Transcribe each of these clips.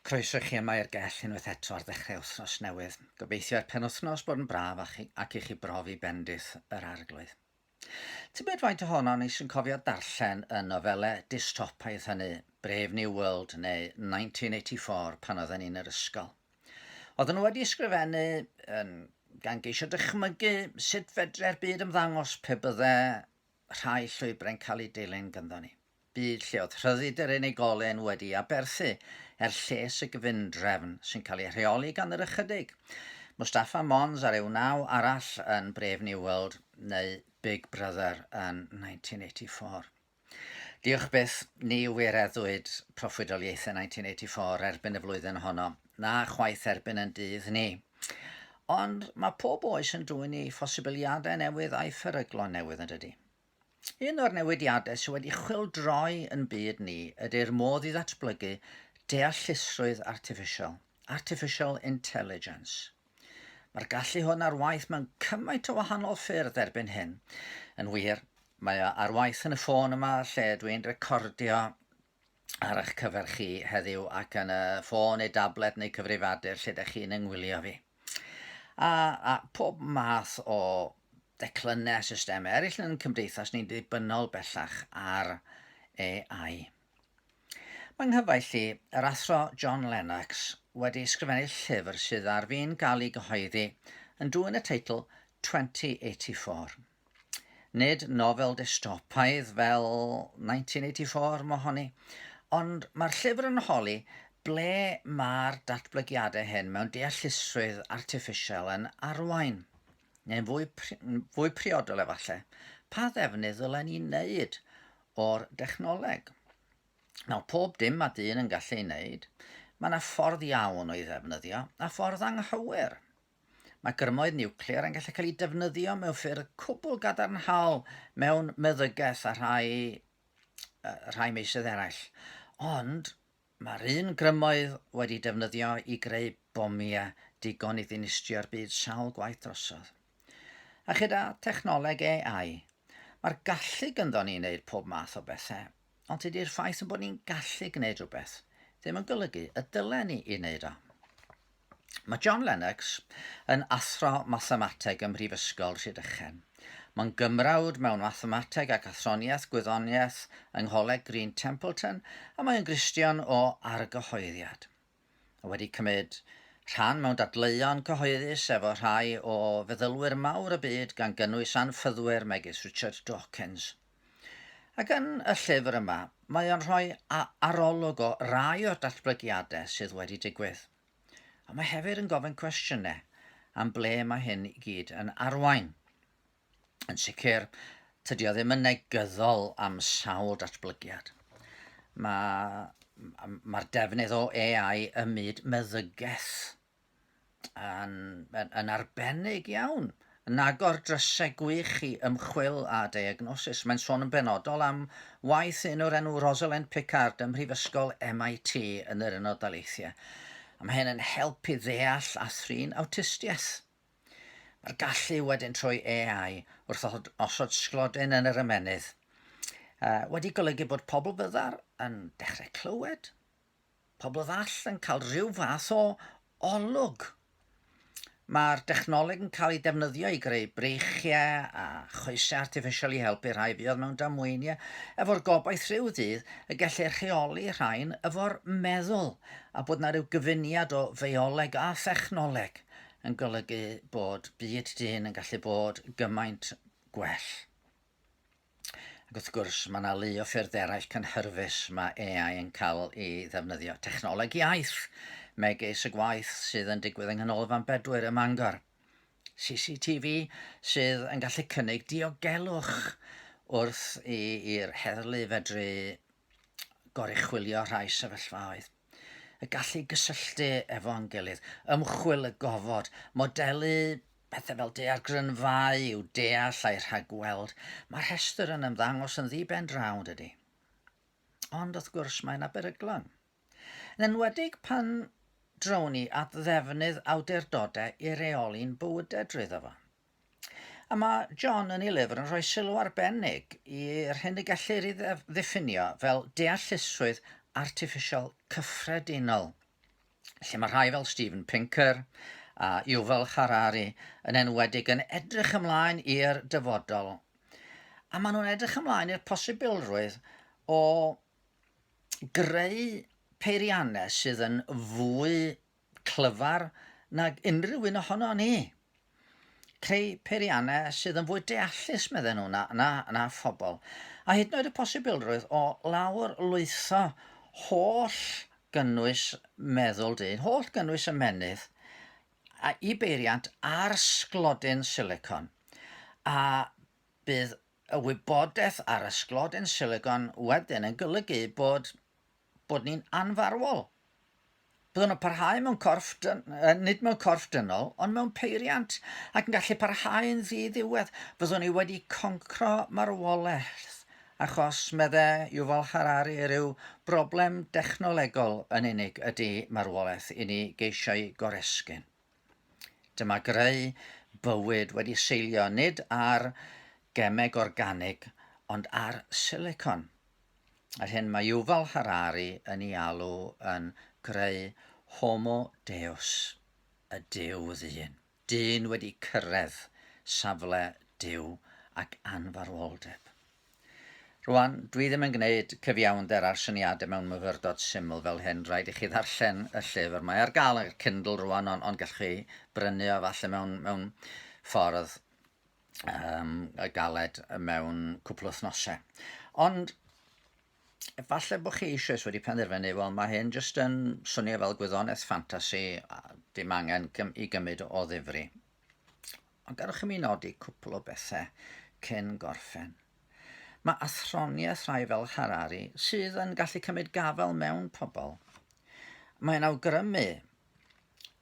Croeso i chi yma i'r gell unwaith eto ar ddechrau wythnos newydd. Gobeithio i'r penwythnos bod yn braf a chi, ac i chi brofi bendith yr arglwydd. Tybed faint ohonon ni sy'n cofio darllen y nofelau dystopaidd hynny, Brave New World neu 1984 pan oedden ni'n yr ysgol. Oedden nhw wedi ysgrifennu yn, gan geisio dychmygu sut fedre'r byd ymddangos pe bydde rhai llwybrau'n cael eu dilyn ganddo ni. Byd lle oedd rhyddid yr unigolyn wedi aberthu er lles y gyfundrefn sy'n cael ei rheoli gan yr ychydig. Mustafa Mons a rhyw naw arall yn Brave New World neu Big Brother yn 1984. Diolch byth, ni wireddwyd proffwydoliaethau 1984 erbyn y flwyddyn honno, na chwaith erbyn yn dydd ni. Ond mae pob oes yn dwyn ei phosibiliadau newydd a'i pheryglon newydd yn dydy? Un o'r newidiadau sydd wedi chwyldroi yn byd ni ydy'r modd i ddatblygu deallusrwydd artiffisial, artificial intelligence. Mae'r gallu hwn ar waith mewn cymaint o wahanol ffyrdd erbyn hyn. Yn wir, mae o ar waith yn y ffôn yma lle dwi'n recordio ar eich cyfer chi heddiw ac yn y ffôn neu dablet neu cyfrifiadur lle ydych chi'n yngwylio fi. A, a pob math o declynnau a systemau eraill yn cymdeithas ni'n ddibynnol bellach ar AI. Mae nghyfaill i, yr athro John Lennox, wedi ysgrifennu llyfr sydd ar fin gael ei gyhoeddi yn dwyn y teitl 2084. Nid nofel dystopaidd fel 1984 mohoni, ond mae'r llyfr yn holi ble mae'r datblygiadau hyn mewn deallusrwydd artiffisial yn arwain. Neu'n fwy, fwy priodol efallai, pa ddefnydd ddylen ni wneud o'r dechnoleg? Nawr, pob dim mae dyn yn gallu ei wneud, mae yna ffordd iawn o'i ddefnyddio a ffordd anghywir. Mae grymoedd niwclear yn gallu cael eu defnyddio mewn ffyrdd cwbl gadarnhaol mewn meddygaeth a rhai, rhai meysydd eraill. Ond mae'r un grymoedd wedi defnyddio i greu bomiau digon i ddinistrio'r byd sawl gwaith drosodd. A chyda technoleg AI, mae'r gallu gynddo ni wneud pob math o bethau, ond tydi'r ffaith yn bod ni'n gallu gwneud rhywbeth ddim yn golygu y dylen ni i wneud o. Mae John Lennox yn athro mathemateg ym Mhrifysgol Rhydychen. Mae'n gymrawd mewn mathemateg ac athroniaeth gwyddoniaeth yng Ngholeg Green Templeton a mae yn Gristion o argyhoeddiad. Mae wedi cymryd rhan mewn dadleuon cyhoeddus efo rhai o feddylwyr mawr y byd gan gynnwys anffyddwyr megis Richard Dawkins. Ac yn y llyfr yma, mae o'n rhoi arolwg o rai o'r datblygiadau sydd wedi digwydd. A mae hefyd yn gofyn cwestiynau am ble mae hyn i gyd yn arwain. Yn sicr, tydi o ddim yn negyddol am sawl datblygiad. Mae'r ma defnydd o AI ym myd meddygaeth yn, yn, yn arbennig iawn, yn agor drysau gwych i ymchwil a diagnosis. Mae'n sôn yn benodol am waith un o'r enw Rosalind Picard ym Mhrifysgol MIT yn yr Unol Daleithiau. A mae hyn yn helpu ddeall a thrin awtistiaeth. Mae'r gallu wedyn trwy AI wrth osod sglodyn yn yr ymennydd wedi golygu bod pobl fyddar yn dechrau clywed, Pobl ddall yn cael rhyw fath o olwg. Mae'r dechnoleg yn cael ei defnyddio i greu breichiau a choesau artiffisial i helpu rhai fuodd mewn damweiniau, efo'r gobaith rhyw ddydd y gellir rheoli rhain efo'r meddwl, a bod 'na ryw gyfuniad o feioleg a thechnoleg yn golygu bod byd dyn yn gallu bod gymaint gwell. Ac wrth gwrs, mae yna lu o ffyrdd eraill cynhyrfus mae AI yn cael ei ddefnyddio. Technoleg iaith, megis y gwaith sydd yn digwydd yng Nghanolfan Bedwyr ym Mangor. CCTV sydd yn gallu cynnig diogelwch wrth i'r heddlu fedru goruchwylio rhai sefyllfaoedd. Y gallu gysylltu efo'n gilydd, ymchwil y gofod, modelu pethau fel daeargrynfâu i'w deall a'i rhagweld. Mae'r rhestr yn ymddangos yn ddi-ben draw, yn dydi? Ond wrth gwrs mae yna beryglon. Yn enwedig pan drown ni at ddefnydd awdurdodau i reoli'n bywydau drwyddo fo. A mae John yn ei lyfr yn rhoi sylw arbennig i'r hyn y gellir ei ddiffinio fel deallusrwydd artiffisial cyffredinol. Lle mae rhai fel Steven Pinker a Yuval Harari yn enwedig yn edrych ymlaen i'r dyfodol. A maen nhw'n edrych ymlaen i'r posibilrwydd o greu peiriannau sydd yn fwy clyfar nag unrhyw un ohono ni. Creu peiriannau sydd yn fwy deallus, medden nhw, na, na, na phobl. A hyd yn oed y posibilrwydd o lawr lwytho holl gynnwys meddwl dyn, holl gynnwys ymennydd, a i beiriant ar sglodyn silicon. A bydd y wybodaeth ar y sglodyn silicon wedyn yn golygu bod, bod ni'n anfarwol. Byddwn yn parhau mewn corff, dyn, nid mewn corff dynol, ond mewn peiriant, ac yn gallu parhau'n ddi-ddiwedd. Fyddwn ni wedi concro marwolaeth, achos, medde Yuval Harari, rhyw broblem dechnolegol yn unig ydy marwolaeth i ni geisio'i goresgyn. Dyma greu bywyd wedi seilio nid ar gemeg organig, ond ar silicon. Yr hyn mae Yuval Harari yn ei alw yn greu Homo Deus, y Duw ddyn. Dyn wedi cyrraedd safle Duw ac anfarwoldeb. Rwan, dwi ddim yn gwneud cyfiawnder ar syniadau mewn myfyrdod syml fel hyn, rhaid i chi ddarllen y llyfr. Mae ar gael ar Kindle rwan, ond, ond gallwch chi brynu o falle mewn, mewn ffordd um, galed mewn cwpl o wythnosau. Ond efallai bod chi eisoes wedi penderfynu, wel mae hyn jyst yn swnio fel gwyddoniaeth ffantasi, a dim angen gym i gymryd o ddifri. Ond gadwch i mi nodi cwpl o bethau cyn gorffen. Mae athroniaeth rhai fel Harari sydd yn gallu cymryd gafael mewn pobl. Mae'n awgrymu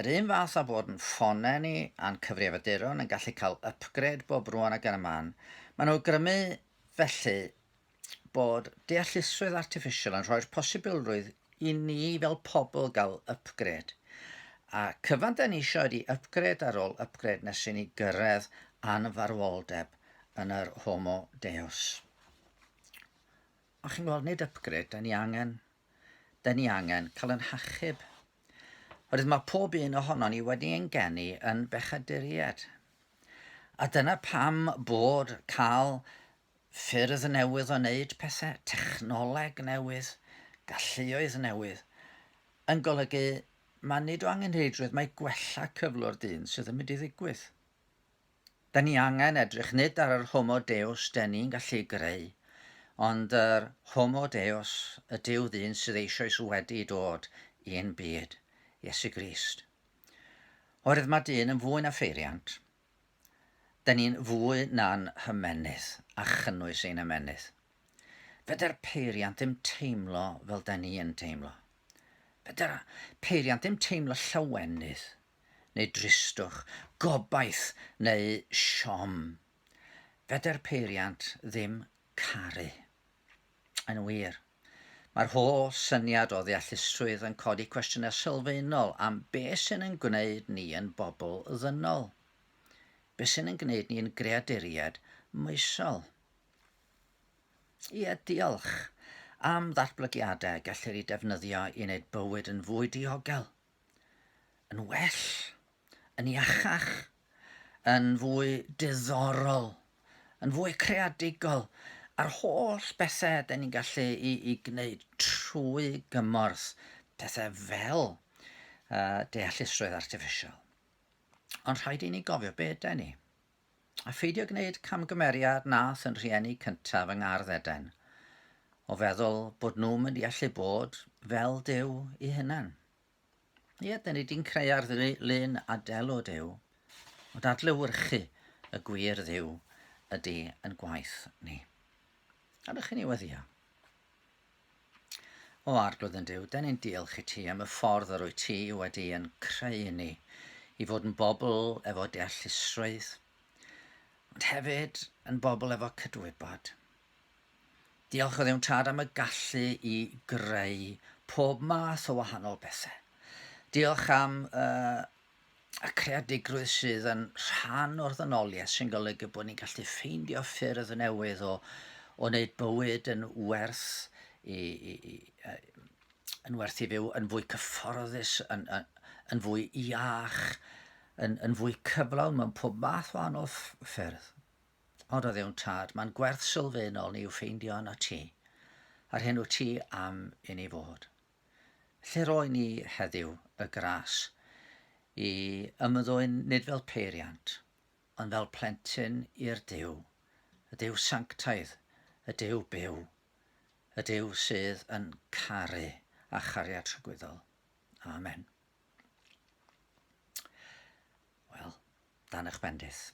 Yr un fath â bod yn ffonau ni a'n cyfrifiaduron yn gallu cael upgrade bob rwan ac yn y man, mae'n awgrymu felly bod deallusrwydd artiffisial yn rhoi'r posibilrwydd i ni fel pobl gael upgrade. A cyfan da ni eisiau ydy upgrade ar ôl upgrade nes i ni gyrraedd anfarwoldeb yn yr Homo Deus. Ond chi'n gweld, nid upgrade, da ni angen Da ni angen cael ein hachub. Oherwydd mae pob un ohonon ni wedi ein geni yn bechaduriaid. A dyna pam bod cael ffyrdd newydd o wneud pethau, technoleg newydd, galluoedd newydd, yn golygu mae nid o angenrheidrwydd mae gwella cyflwr dyn sydd yn mynd i ddigwydd. Da ni angen edrych nid ar yr Homo Deus den ni'n gallu greu, ond yr Homo Deus, y Duw ddyn sydd eisoes wedi dod i'n byd, Iesu Grist. Oherwydd mae dyn yn fwy na pheiriant. Da ni'n fwy na'n hymennydd a chynnwys ein ymennydd. Fedr peiriant ddim teimlo fel da ni yn teimlo. Fedr peiriant ddim teimlo llawenydd neu dristwch, gobaith neu siom. Fedr peiriant ddim caru. Yn wir, mae'r holl syniad o ddeallusrwydd yn codi cwestiynau sylfaenol am be sy'n yn gwneud ni yn bobl ddynol. Be sy'n yn gwneud ni yn greaduriaid moesol. Ie, diolch am ddatblygiadau gellir eu defnyddio i wneud bywyd yn fwy diogel. yn well, yn iachach, yn fwy diddorol, yn fwy creadigol, a'r holl bethau da ni'n gallu i, i gwneud trwy gymorth pethau fel uh, deallusrwydd artiffisial. Ond rhaid i ni gofio be yda ni. A pheidio gwneud camgymeriad nath yn rhieni cyntaf yng Ngardd Eden, o feddwl bod nhw'n mynd i allu bod fel Duw i hunan. Ie, dyn ni di'n creu ar lun a delw Duw, ond adlewyrchu y gwir Dduw ydy yn gwaith ni. A ydych chi'n ei weddio? O Arglwydd yn Duw, dyn ni'n diolch i ti am y ffordd yr wyt ti wedi yn creu ni i fod yn bobl efo deallusrwydd, ond hefyd yn bobl efo cydwybod. Diolch o Dduw'n Tad am y gallu i greu pob math o wahanol bethau. Diolch am uh, y creadigrwydd sydd yn rhan o'r ddynoliaeth sy'n golygu bod ni'n gallu ffeindio ffyrdd newydd o, o wneud bywyd yn werth i, i, i, yn werth i fyw yn fwy cyfforddus, yn, yn, yn fwy iach, yn, yn fwy cyflawn mewn pob math wahanol ffyrdd. Ond o Dduw'n Tad, mae'n gwerth sylfaenol ni i'w ffeindio yno ti, a'r hyn wyt ti am i ni fod. Lle roi ni heddiw y gras i ymddwyn nid fel peiriant, ond fel plentyn i'r Duw, y Duw sanctaidd, y Duw byw, y Duw sydd yn caru a chariad tragwyddol. Amen. Wel, dan eich bendith.